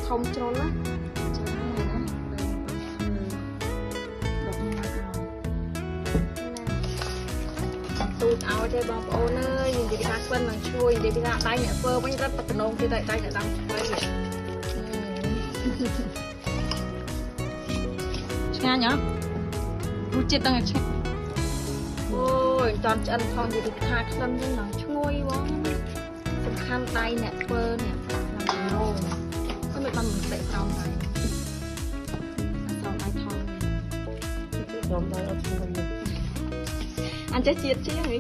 ធំជ្រុលណាចឹងណាណាដកមកឲ្យទូចឲ្យទេបងប្អូនអើយនិយាយថាក្លិននឹងឈ្ងុយនិយាយថាដៃអ្នកធ្វើវិញរត់តែតំណងទៀតតែដៃអ្នកដាំស្បៃឆ្ងាញ់អត់រសជាតិដល់ឆ្ងាញ់អូយមិនតាន់ឆ្អិនផងនិយាយថាក្លិនហ្នឹងឡើងឈ្ងុយហ្មងសំខាន់ដៃអ្នកធ្វើនេះឡើងតំណងគឺមិនបានមិនតិក្រោមដៃក្រោមដៃថង ក្រោមដៃអត់ឆ្ងាញ់ អញចេះជាតិជាងហី